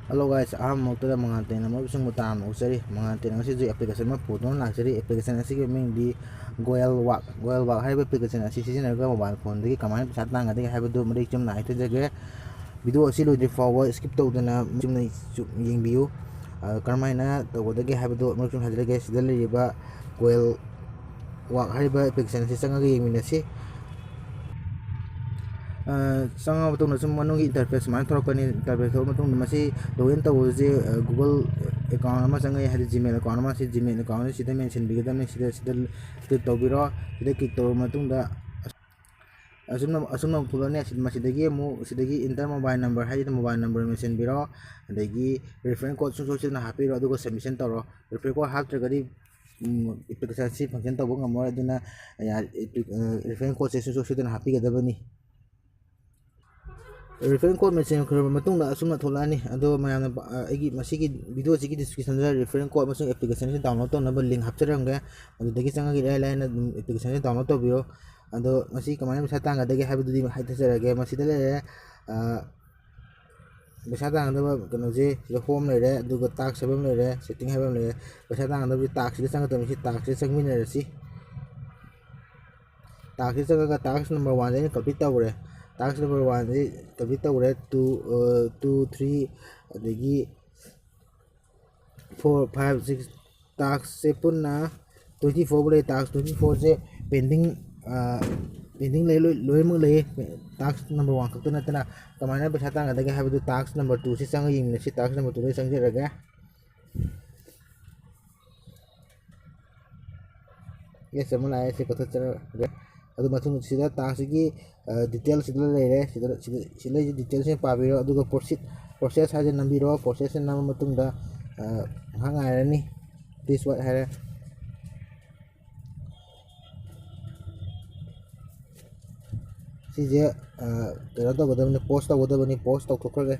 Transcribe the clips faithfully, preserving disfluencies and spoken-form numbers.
Hello guys, ꯑꯍꯥꯟꯕ ꯃꯛꯇꯗ ꯃꯉꯥꯜ ꯇꯦꯡꯅ ꯃꯔꯨꯞꯁꯤꯡꯕꯨ ꯇꯔꯥꯝꯅ ꯑꯣꯛꯆꯔꯤ꯫ ꯃꯉꯥꯜ ꯇꯦꯡꯅ ꯉꯁꯤꯁꯨ application ꯑꯃ ꯄꯨꯗꯨꯅ ꯂꯥꯛꯆꯔꯤ꯫ Application ꯑꯁꯤꯒꯤ ꯃꯤꯡꯗꯤ Goel Walk꯫ Goel Walk ꯍꯥꯏꯔꯤꯕ application ꯑꯁꯤ ꯁꯤꯖꯤꯟꯅꯔꯒ mobile phoneꯗꯒꯤ ꯀꯃꯥꯏꯅ ꯄꯩꯁꯥ ꯇꯥꯟꯒꯗꯒꯦ ꯍꯥꯏꯕꯗꯨ ꯃꯔꯤꯛ ꯆꯨꯝꯅ ꯍꯥꯏꯖꯒꯦ꯫ Video ꯑꯁꯤ ꯂꯣꯏꯗ꯭ꯔꯤ ꯐꯥꯎꯕ skip ꯇꯧꯗꯅ ꯆꯨꯝꯅ ꯌꯦꯡꯕꯤꯌꯨ꯫ ꯑ, ꯀꯔꯝꯍꯥꯏꯅ ꯇꯧꯒꯗꯒꯦ ꯍꯥꯏꯕꯗꯨ ꯃꯔꯤꯛ ꯆꯨꯝꯅ ꯍꯥꯏꯖꯔꯒꯦ꯫ ꯁꯤꯗ ꯂꯩꯔꯤꯕ Goel Walk ꯍꯥꯏꯔꯤꯕ application ꯑꯁꯤ ꯆꯪꯉꯒ ꯌꯦꯡꯃꯤꯟꯅꯁꯤ꯫ ꯑ, ꯆꯪꯉꯕ ꯃꯇꯨꯡꯗ ꯁꯨꯝ ꯃꯅꯨꯡꯒꯤ interface ꯁꯨꯃꯥꯏꯅ ꯊꯣꯛꯂꯛꯀꯅꯤ꯫ Interface ꯊꯣꯛꯂꯛꯄ ꯃꯇꯨꯡꯗ ꯃꯁꯤ login ꯇꯧꯕꯁꯦ, ꯑ, Google account ꯑꯃ ꯆꯪꯉꯛꯑꯦ, ꯍꯥꯏꯗꯤ Gmail account ꯑꯃ, ꯁꯤ Gmail account ꯁꯤꯗ ꯃꯦꯟꯁꯤꯟꯕꯤꯒꯗꯕꯅꯤ꯫ ꯁꯤꯗ, ꯁꯤꯗ click ꯇꯧꯕꯤꯔꯣ꯫ ꯁꯤꯗ click ꯇꯧꯔꯕ ꯃꯇꯨꯡꯗ ꯑꯁꯨꯝꯅ, ꯑꯁꯨꯝꯅ ꯑꯃꯨꯛ ꯊꯣꯛꯂꯛꯑꯅꯤ꯫ ꯑꯁꯤ, ꯃꯁꯤꯗꯒꯤ ꯑꯃꯨꯛ, ꯁꯤꯗꯒꯤ enter mobile number ꯍꯥꯏꯁꯤꯗ mobile number ꯃꯦꯟꯁꯤꯟꯕꯤꯔꯣ꯫ ꯑꯗꯒꯤ reference code ꯁꯨꯡꯁꯣꯏ ꯁꯣꯏꯗꯅ ꯍꯥꯞꯄꯤꯔꯣ, ꯑꯗꯨꯒ submission ꯇꯧꯔꯣ꯫ Reference code ꯍꯥꯞꯇ꯭ꯔꯒꯗꯤ, ꯎꯝ, application ꯁꯤ function ꯇꯧꯕ ꯉꯝꯃꯔꯣꯏ꯫ ꯑꯗꯨꯅ, ꯌꯥ-, ꯑꯦꯄ꯭ꯂꯤ-, ꯑ, reference code ꯁꯦ ꯁꯨꯡꯁꯣꯏ ꯁꯣꯏꯗꯅ ꯍꯥꯞꯄꯤꯒꯗꯕꯅꯤ꯫ Reference code ꯃꯦꯟꯁꯤꯟꯈ꯭ꯔꯕ ꯃꯇꯨꯡꯗ ꯑꯁꯨꯝꯅ ꯊꯣꯛꯂꯛꯑꯅꯤ꯫ ꯑꯗꯣ ꯃꯌꯥꯝꯅ, ꯑ, ꯑꯩꯒꯤ ꯃꯁꯤꯒꯤ video ꯁꯤꯒꯤ description ꯗ reference code ꯑꯃꯁꯨꯡ application ꯁꯤ download ꯇꯧꯅꯕ link ꯍꯥꯞꯆꯔꯝꯒꯦ꯫ ꯑꯗꯨꯗꯒꯤ ꯆꯪꯉꯒ ꯏꯔꯥꯏ ꯂꯥꯏꯅ ꯑꯗꯨꯝ application ꯁꯤ download ꯇꯧꯕꯤꯌꯣ꯫ ꯑꯗꯣ ꯃꯁꯤ ꯀꯃꯥꯏꯅ ꯄꯩꯁꯥ ꯇꯥꯟꯒꯗꯒꯦ ꯍꯥꯏꯕꯗꯨꯗꯤ ꯍꯥꯏꯊꯖꯔꯒꯦ꯫ ꯃꯁꯤꯗ ꯂꯩꯔꯦ, ꯑ, ꯄꯩꯁꯥ ꯇꯥꯟꯒꯗꯕ ꯀꯩꯅꯣꯁꯦ, ꯁꯤꯗ home ꯂꯩꯔꯦ, ꯑꯗꯨꯒ task ꯍꯥꯏꯕ ꯑꯃ ꯂꯩꯔꯦ, setting ꯍꯥꯏꯕ ꯑꯃ ꯂꯩꯔꯦ꯫ ꯄꯩꯁꯥ ꯇꯥꯟꯒꯗꯕꯁꯦ task ꯁꯤꯗ ꯆꯪꯒꯗꯕꯅꯤ꯫ ꯁꯤ task ꯁꯤꯗ ꯆꯪꯃꯤꯟꯅꯔꯁꯤ꯫ Task ꯁꯤꯗ ꯆꯪꯉꯒ task number one ꯁꯦ ꯑꯩꯅ complete ꯇꯧꯈ꯭ꯔꯦ꯫ Task number one ꯁꯦ complete ꯇꯧꯈ꯭ꯔꯦ꯫ Two, ꯑ, two, three, ꯑꯗꯒꯤ four, five, six, task ꯁꯦ ꯄꯨꯟꯅ twenty four ꯐꯥꯎ ꯂꯩ꯫ Task twenty four ꯁꯦ pending, ꯑ, pending ꯂꯩ, ꯂꯣꯏ-, ꯂꯣꯏꯅꯃꯛ ꯂꯩꯌꯦ꯫ Task number one ꯈꯛꯇ ꯅꯠꯇꯅ ꯀꯃꯥꯏꯅ ꯄꯩꯁꯥ ꯇꯥꯟꯒꯗꯒꯦ ꯍꯥꯏꯕꯗꯨ task number two ꯁꯤ ꯆꯪꯉ ꯌꯦꯡꯃꯤꯟꯅꯁꯤ꯫ Task number two ꯗ ꯆꯪꯖꯔꯒꯦ꯫ Yes ꯑꯃ ꯂꯥꯛꯑꯦ, ꯁꯤ ꯀꯛꯊꯠꯆꯔꯒꯦ꯫ ꯑꯗꯨ ꯃꯊꯪ ꯁꯤꯗ task ꯁꯤꯒꯤ, ꯑ, details ꯁꯤꯗ ꯂꯩꯔꯦ꯫ ꯁꯤꯗ, ꯁꯤꯗ, ꯁꯤ ꯂꯩꯔꯤꯁꯦ details ꯁꯤ ꯄꯥꯕꯤꯔꯣ꯫ ꯑꯗꯨꯒ proceed, process ꯍꯥꯏꯁꯦ ꯅꯝꯕꯤꯔꯣ꯫ Process ꯁꯦ ꯅꯝꯃ ꯃꯇꯨꯡꯗ, ꯑ, ꯉꯥꯏꯍꯥꯛ ꯉꯥꯏꯔꯅꯤ꯫ Please wait ꯍꯥꯏꯔꯦ꯫ ꯁꯤꯁꯦ, ꯑ, ꯀꯩꯅꯣ ꯇꯧꯒꯗꯕꯅꯤ, pause ꯇꯧꯒꯗꯕꯅꯤ, pause ꯇꯧꯊꯣꯛꯈ꯭ꯔꯒꯦ꯫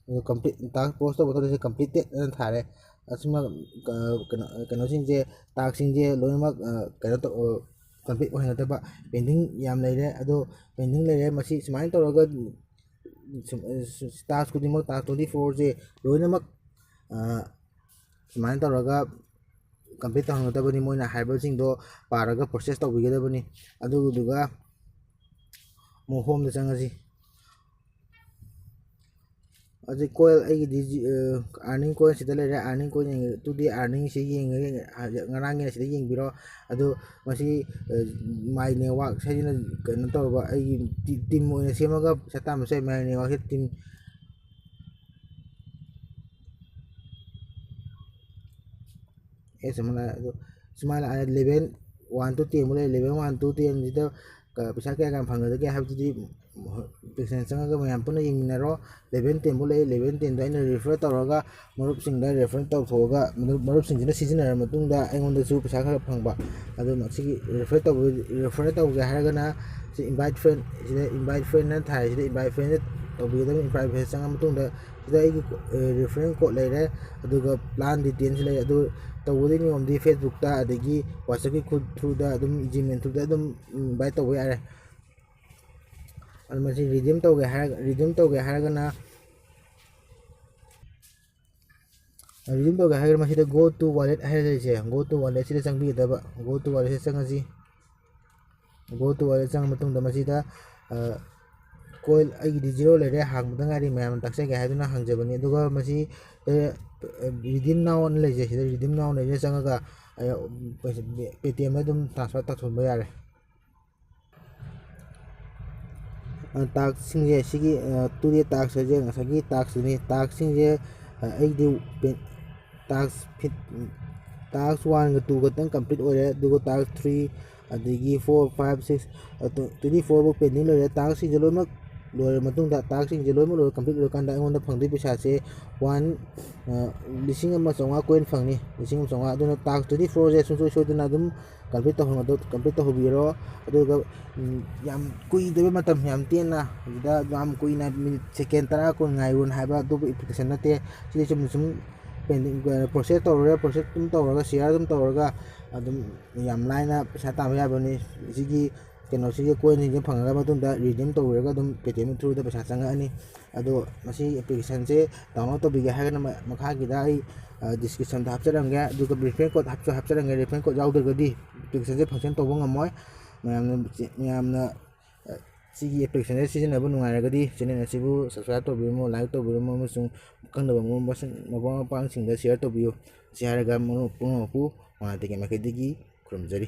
ꯑꯗꯨ complete, task pause ꯇꯧꯕ ꯃꯇꯝꯗ ꯁꯤ completed ꯍꯥꯏꯅ ꯊꯥꯔꯦ꯫ ꯑꯁꯨꯝꯅ, ꯑ, ꯀꯩꯅꯣ, ꯀꯩꯅꯣꯁꯤꯡꯁꯦ, task ꯁꯤꯡꯁꯦ ꯂꯣꯏꯅꯃꯛ, ꯑ, ꯀꯩꯅꯣ ꯇꯧ-, ꯑ, complete ꯑꯣꯏꯍꯟꯒꯗꯕ꯫ Pending ꯌꯥꯝ ꯂꯩꯔꯦ, ꯑꯗꯣ pending ꯂꯩꯔꯦ꯫ ꯃꯁꯤ ꯁꯨꯃꯥꯏꯅ ꯇꯧꯔꯒ ꯁꯨꯝ, ꯑ, ꯁꯨ-, task ꯈꯨꯗꯤꯡꯃꯛ, task twenty four ꯁꯦ ꯂꯣꯏꯅꯃꯛ, ꯑ, ꯁꯨꯃꯥꯏꯅ ꯇꯧꯔꯒ complete ꯇꯧꯍꯟꯒꯗꯕꯅꯤ꯫ ꯃꯣꯏꯅ ꯍꯥꯏꯕꯁꯤꯡꯗꯣ ꯄꯥꯔꯒ process ꯇꯧꯕꯤꯒꯗꯕꯅꯤ꯫ ꯑꯗꯨꯗꯨꯒ ꯑꯃꯨꯛ home ꯗ ꯆꯪꯉꯁꯤ꯫ ꯍꯧꯖꯤꯛ coin ꯑꯩꯒꯤꯗꯤ ꯖꯤ-, ꯑ, earning coin ꯁꯤꯗ ꯂꯩꯔꯦ꯫ Earning coin ꯌꯦꯡꯉꯦ, today earning ꯁꯤ ꯌꯦꯡꯉꯦ, ꯉꯔꯥꯡꯒꯤꯅ ꯁꯤꯗ ꯌꯦꯡꯕꯤꯔꯣ꯫ ꯑꯗꯨ ꯃꯁꯤ, ꯑ, My Network ꯍꯥꯏꯁꯤꯅ ꯀꯩꯅꯣ ꯇꯧꯔꯕ, ꯑꯩꯒꯤ ꯇꯤ-, team ꯑꯣꯏꯅ ꯁꯦꯝꯃꯒ ꯄꯩꯁꯥ ꯇꯥꯟꯕꯁꯦ꯫ My Network ꯁꯦ team ꯑꯦ, ꯁꯨꯃꯥꯏꯅ ꯂꯥꯛꯑꯦ꯫ ꯑꯗꯣ ꯁꯨꯃꯥꯏꯅ ꯂꯥꯛꯑꯦ, level one to ten ꯐꯥꯎ ꯂꯩ꯫ Level one to ten ꯁꯤꯗ ꯀ-, ꯄꯩꯁꯥ ꯀꯌꯥ ꯀꯌꯥꯝ ꯐꯪꯒꯗꯒꯦ ꯍꯥꯏꯕꯗꯨꯗꯤ application ꯆꯪꯉꯒ ꯃꯌꯥꯝ ꯄꯨꯟꯅ ꯌꯦꯡꯃꯤꯟꯅꯔꯣ꯫ Level ten ꯐꯥꯎ ꯂꯩ꯫ Level ten ꯗꯣ ꯑꯩꯅ refer ꯇꯧꯔꯒ ꯃꯔꯨꯞꯁꯤꯡꯗ refer ꯇꯧꯊꯣꯛꯑꯒ, ꯃꯔꯨꯞ-, ꯃꯔꯨꯞꯁꯤꯡꯁꯤꯅ ꯁꯤꯖꯤꯟꯅꯔ ꯃꯇꯨꯡꯗ ꯑꯩꯉꯣꯟꯗꯁꯨ ꯄꯩꯁꯥ ꯈꯔ ꯐꯪꯕ꯫ ꯑꯗꯨꯅ ꯁꯤꯒꯤ refer ꯇꯧꯕ, refer ꯇꯧꯒꯦ ꯍꯥꯏꯔꯒꯅ ꯁꯤ invite friend, ꯁꯤꯗ invite friend ꯅ ꯊꯥꯏ, ꯁꯤꯗ invite friend ꯇꯧꯕꯤꯒꯗꯕꯅꯤ꯫ Invite friend ꯆꯪꯉ ꯃꯇꯨꯡꯗ ꯁꯤꯗ ꯑꯩꯒꯤ, ꯑ, referral code ꯂꯩꯔꯦ, ꯑꯗꯨꯒ plan details ꯂꯩꯔꯦ꯫ ꯑꯗꯨ ꯇꯧꯕꯗꯤ ꯅꯤꯌꯣꯝꯗꯤ Facebook ꯇ, ꯑꯗꯒꯤ WhatsApp ꯀꯤ ꯈꯨ-, through ꯗ ꯑꯗꯨꯝ, Gmail through ꯗ ꯑꯗꯨꯝ invite ꯇꯧꯕ ꯌꯥꯔꯦ꯫ ꯑꯗꯨ ꯃꯁꯤ redeem ꯇꯧꯒꯦ ꯍꯥꯏꯔꯒ, redeem ꯇꯧꯒꯦ ꯍꯥꯏꯔꯒꯅ, redeem ꯇꯧꯒꯦ ꯍꯥꯏꯔꯒꯅ ꯃꯁꯤꯗ go to wallet ꯍꯥꯏꯔ ꯂꯩꯔꯤꯁꯦ, go to wallet ꯁꯤꯗ ꯆꯪꯕꯤꯒꯗꯕ꯫ Go to wallet ꯁꯤꯗ ꯆꯪꯉꯁꯤ꯫ Go to wallet ꯆꯪꯉ ꯃꯇꯨꯡꯗ ꯃꯁꯤꯗ, ꯑ, coin ꯑꯩꯒꯤꯗꯤ zero ꯂꯩꯔꯦ, ꯍꯥꯡꯕꯗ ꯉꯥꯏꯔꯤ, ꯃꯌꯥꯝꯅ ꯇꯥꯛꯆꯒꯦ ꯍꯥꯏꯗꯨꯅ ꯍꯥꯡꯖꯕꯅꯤ꯫ ꯑꯗꯨꯒ ꯃꯁꯤ, ꯑ, redeem now ꯑꯅ ꯂꯩꯖꯩ, ꯁꯤꯗ redeem now ꯂꯩꯔꯦ ꯆꯪꯉꯒ, ꯑ, Paytm ꯗ ꯑꯗꯨꯝ transfer ꯇꯧꯊꯣꯛꯕ ꯌꯥꯔꯦ꯫ ꯑ, task ꯁꯤꯡꯁꯦ ꯁꯤꯒꯤ, ꯑ, today task ꯍꯥꯏꯁꯦ ꯉꯁꯥꯏꯒꯤ task ꯇꯨꯅꯤ꯫ Task ꯁꯤꯡꯁꯦ, ꯑ, ꯑꯩꯗꯤ ꯄꯦ-, task ꯐꯤꯠ-, task one ꯒ two ꯈꯛꯇꯪ complete ꯑꯣꯏꯔꯦ, ꯑꯗꯨꯒ task three ꯑꯗꯒꯤ four, five, six, ꯑ, tw-, twenty four ꯐꯥꯎ pending ꯂꯩꯔꯦ꯫ Task ꯁꯤꯡꯁꯦ ꯂꯣꯏꯅꯃꯛ ꯂꯣꯏꯔ ꯃꯇꯨꯡꯗ, task ꯁꯤꯡꯁꯦ ꯂꯣꯏꯅꯃꯛ ꯂꯣꯏꯔ complete ꯂꯣꯏꯔꯀꯥꯟꯗ ꯑꯩꯉꯣꯟꯗ ꯐꯪꯗꯣꯏ ꯄꯩꯁꯥꯁꯦ one, ꯑ, ꯂꯤꯁꯤꯡ ꯑꯃ ꯆꯥꯝꯃꯉꯥ coin ꯐꯪꯅꯤ, ꯂꯤꯁꯤꯡ ꯑꯃ ꯆꯥꯝꯃꯉꯥ꯫ ꯑꯗꯨꯅ task twenty four ꯁꯦ ꯁꯨꯡꯁꯣꯏ ꯁꯣꯏꯗꯅ ꯑꯗꯨꯝ complete ꯇꯧꯍꯧ-, complete ꯇꯧꯍꯧꯕꯤꯔꯣ꯫ ꯑꯗꯨꯒ, ꯎꯝ, ꯌꯥꯝ ꯀꯨꯏꯗꯕ ꯃꯇꯝ, ꯌꯥꯝ ꯇꯦꯟꯅ, ꯁꯤꯗ ꯌꯥꯝ ꯀꯨꯏꯅ minute second ꯇꯔꯥ ꯀꯨꯟ ꯉꯥꯏꯔꯣꯅ ꯍꯥꯏꯕ ꯑꯗꯨꯕꯨ application ꯅꯠꯇꯦ꯫ ꯁꯤꯗꯤ ꯆꯨꯝꯅ ꯁꯨꯝ ꯄꯦꯟꯗꯤꯡ ꯄ꯭ꯔꯣꯁꯦꯁ ꯇꯧꯔꯦ, ꯄ꯭ꯔꯣꯁꯦꯁ ꯑꯗꯨꯝ ꯇꯧꯔꯒ, ꯁꯤꯌꯔ ꯑꯗꯨꯝ ꯇꯧꯔꯒ ꯑꯗꯨꯝ ꯌꯥꯝ ꯂꯥꯏꯅ ꯄꯩꯁꯥ ꯇꯥꯟꯕ ꯌꯥꯕꯅꯤ꯫ ꯁꯤꯒꯤ ꯀꯩꯅꯣꯁꯤꯒꯤ ꯀꯣꯏꯟꯁꯤꯡꯁꯦ ꯐꯪꯉꯒ ꯃꯇꯨꯡꯗ ꯔꯤꯗꯤꯝ ꯇꯧꯕꯤꯔꯒ ꯑꯗꯨꯝ ꯄꯦ ꯇꯤ ꯑꯦꯝ ꯊ꯭ꯔꯨꯗ ꯄꯩꯁꯥ ꯆꯪꯉꯛꯑꯅꯤ꯫ ꯑꯗꯣ ꯃꯁꯤ ꯑꯦꯄ꯭ꯂꯤꯀꯦꯁꯟꯁꯦ ꯗꯥꯎꯟꯂꯣꯗ ꯇꯧꯕꯤꯒꯦ ꯍꯥꯏꯔꯒꯅ ꯃ-, ꯃꯈꯥꯒꯤꯗ ꯑꯩ ꯗꯤꯁꯀ꯭ꯔꯤꯞꯁꯟꯗ ꯍꯥꯞꯆꯔꯝꯒꯦ, ꯑꯗꯨꯒ ꯔꯤꯐꯔꯦꯟ ꯀꯣꯗ ꯍꯥꯞꯁꯨ ꯍꯥꯞꯆꯔꯝꯒꯦ꯫ ꯔꯤꯐꯔꯦꯟ ꯀꯣꯗ ꯌꯥꯎꯗ꯭ꯔꯒꯗꯤ ꯑꯦꯄ꯭ꯂꯤꯀꯦꯁꯟꯁꯦ ꯐꯪꯁꯟ ꯇꯧꯕ ꯉꯝꯃꯣꯏ꯫ ꯃꯌꯥꯝꯅ, ꯃꯌꯥꯝꯅ ꯁꯤꯒꯤ ꯑꯦꯄ꯭ꯂꯤꯀꯦꯁꯟꯁꯦ ꯁꯤꯖꯤꯟꯅꯕ ꯅꯨꯡꯉꯥꯏꯔꯒꯗꯤ ꯆꯦꯅꯦꯜ ꯑꯁꯤꯕꯨ ꯁꯕꯁꯀ꯭ꯔꯥꯏꯕ ꯇꯧꯕꯤꯔꯝꯃꯨ, ꯂꯥꯏꯛ ꯇꯧꯕꯤꯔꯝꯃꯨ, ꯑꯃꯁꯨꯡ ꯈꯪꯗꯕ ꯃꯔꯨꯞ ꯃꯁꯤꯡ, ꯃꯔꯨꯞ ꯃꯄꯥꯡꯁꯤꯡꯗ ꯁꯤꯌꯔ ꯇꯧꯕꯤꯌꯨ꯫ ꯑꯁꯤ ꯍꯥꯏꯔꯒ ꯃꯔꯨꯞ ꯄꯨꯝꯅꯃꯛꯄꯨ ꯃꯉꯥꯜ ꯇꯦꯛꯀꯦ ꯃꯥꯏꯀꯩꯗꯒꯤ ꯈꯨꯔꯨꯝꯖꯔꯤ꯫